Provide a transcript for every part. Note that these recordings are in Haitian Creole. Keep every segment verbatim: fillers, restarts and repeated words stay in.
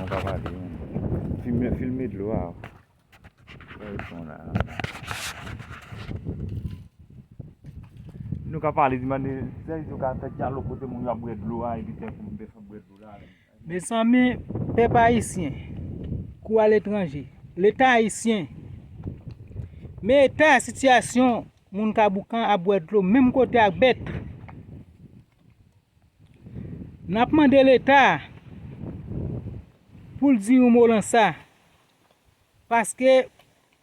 Pa pale, men. Filme, filme dlo a. Wè, son la, la, la. Nou ka pale di mande, se yo ka fè dyalòg kote moun yo ap bwè dlo a, epi tè pou bèf ap bwè dlo la. Mezanmi, pèp ayisyen, kou aletranje, Leta ayisyen, men eta sitiyasyon moun Kaboukan ap bwè dlo menm kote ak bèt. N ap mande Leta pou l di yon mo lan sa, paske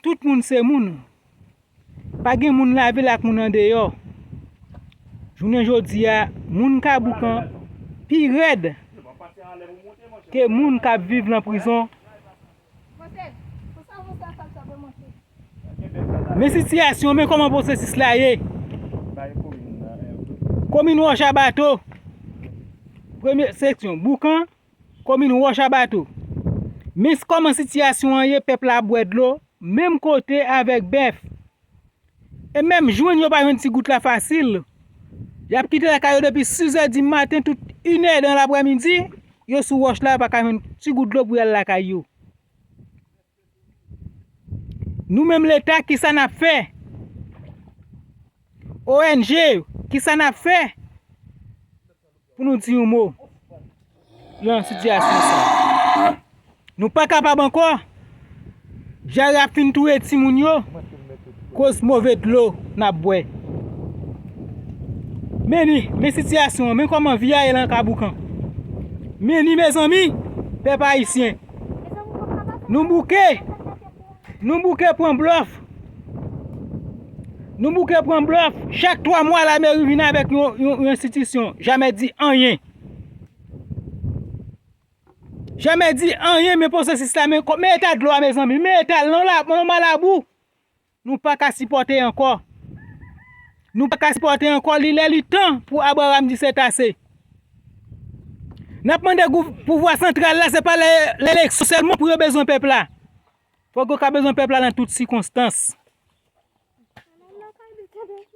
tout moun se moun. Pa gen moun lavil ak moun andeyò. Jounen jodi a, moun Kaboukan pi rèd ke moun k ap viv nan prizon. Men sitiyasyon, men kòman pwosesis la ye. Komin Wòch a Bato, premye seksyon, Boukan, komin Wòch a Bato. Men kòman sitiyasyon an ye, pèp la ap bwè dlo, menm kote avèk bèf. E menm jwenn yo pa jwenn ti gout la fasil. Y ap kite lakay yo depi sis è di maten, tout inè dan laprèmidi, yo sou wòch la, yo pa ka jwenn ti gout dlo pou y al lakay yo. Nou menm Leta, kisa n ap fè? O N G, kisa n ap fè pou nou di yon mo nan sitiyasyon sa? Nou pa kapab ankò. Dyare ap fin touye timoun yo koz move dlo n ap bwè. Men ni, men sitiyasyon an, men kòman vi a ye lan Kaboukan. Men ni, mezanmi, pèp ayisyen. Nou bouke. Nou bouke pran blòf. Nou bouke pran blòf. Chak twa mwa, lameri vin avèk yon, yon, yon enstitisyon. Jamè di anyen. Jamè di anyen, men pwosesis la, men kò-, men eta dlo a, mezanmi, men eta l nan la, nan malabou. Nou pa ka sipòte ankò. Nou pa ka sipòte ankò, li lè li tan pou Abraram di se ase. N ap mande gouv-, pouvwa santral la, se pa lè, lè eleksyon sèlman pou yo bezwen pèp la. Fòk yo ka bezwen pèp la nan tout sikonstans.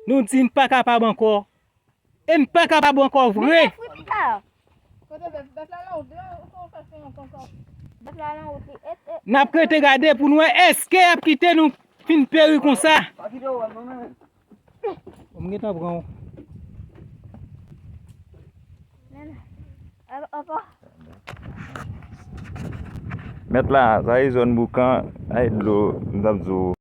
Nou di n pa kapab ankò. E n pa kapab ankò vre. N ap rete gade pou n wè èske y ap kite nou fin peri konsa. M gentan pran w. Mèt la, sa e zòn Boukan, ay dlo, m t ap di w.